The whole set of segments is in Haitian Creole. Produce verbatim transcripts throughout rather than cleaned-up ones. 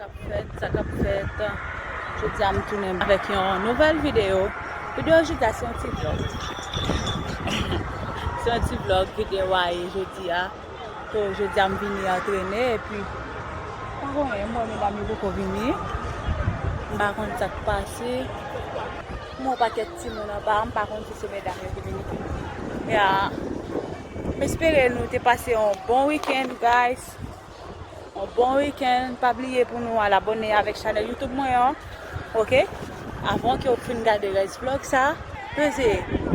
K ap fèt, sa k ap fèt. Jodi a m tounen avèk yon nouvèl videyo. Videyo jodi a se yon ti vlog. Se yon ti vlog videyo a ye jodi a. So, jodi a m vini antrene epi pa konnen, m wè medam yo poko vini. M pa konn sa k pase. M wè yon pakèt timoun anba, m pa konn si se medam yo ki vini. Ya. M espere nou te pase yon bon weekend, guys. Yon bon weekend. Pa bliye pou nou al abòne avèk chanèl YouTube mwen an. Oke? Avan ke w fin gade rès vlog sa, peze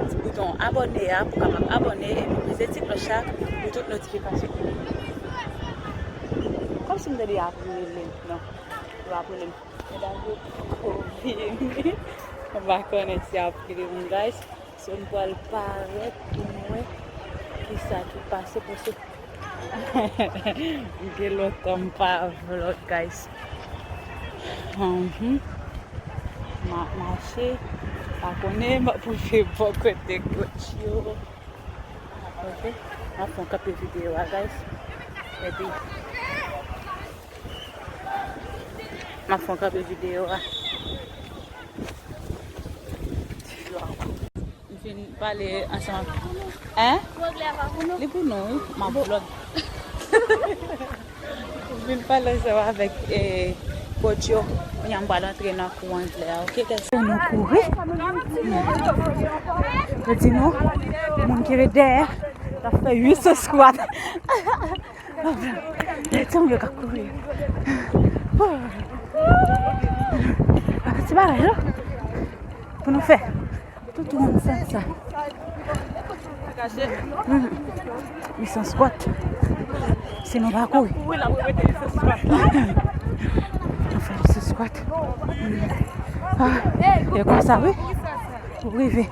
ti bouton abòne a pou w kapab abòne epi peze ti klòch la pou tout notifikasyon. Kòmsi m tande y ap rele m. Non, yo ap rele m. Medam yo poko vini. M pa konnen si y ap rele m, guys. So, m pral parèt pou m wè kisa ki pase, paske m gen lontan m pa vlog, guys. Mhm. M ap mache, pa konnen, m ap rive bò kote goch yo. Oke, m ap fè yon kanpe videyo a, guys. Epi, m ap fè yon kanpe videyo a. M fin pale ansanm ak, hein? Li pou nou, wi. M ap vlog. M fin pale ansanm avèk, eh, coach yo. Kounye a m pral antre nan kou anglè a, oke, guys? Fò nou kouri. Yo di nou, moun ki ret dèyè, l ap fè uit san squat. Lè ti moun yo k ap kouri. Ti bagay, non? Pou nou fè. Tout moun fè sa. Mhm. Uit san squat. Si nou pa kouri. Nou fè uit san squat. Mhm. Ah, e konsa, wi. Pou rive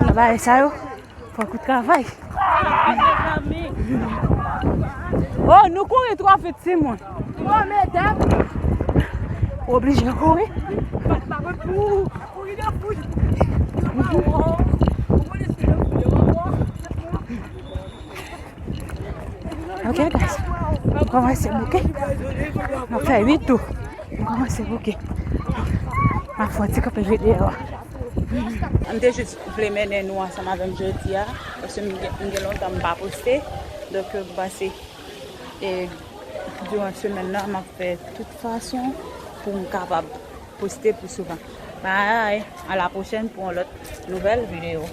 nan bagay sa yo. Fòk ou travay. Oh, nou kouri twò vit, timoun. Ou oblije kouri. Ok, guys. Nou kòmanse bouke. Nou fè uit tou. M kòmanse bouke. M ap fè yon ti kanpe videyo a. M te jis vle mennen nou ansanm avè m jodi a, paske m gen, m gen lontan m pa poste. Donk, m panse, e, diran semèn nan, m ap fè tout fason pou m kapab poste pi souvan. Bye, a la pwochèn pou yon lòt nouvèl videyo.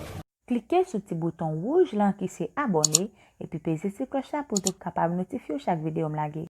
Klike sou ti bouton wouj lan ki se abòne, epi peze ti klòch la pou w kapab notifye w chak videyo m lage.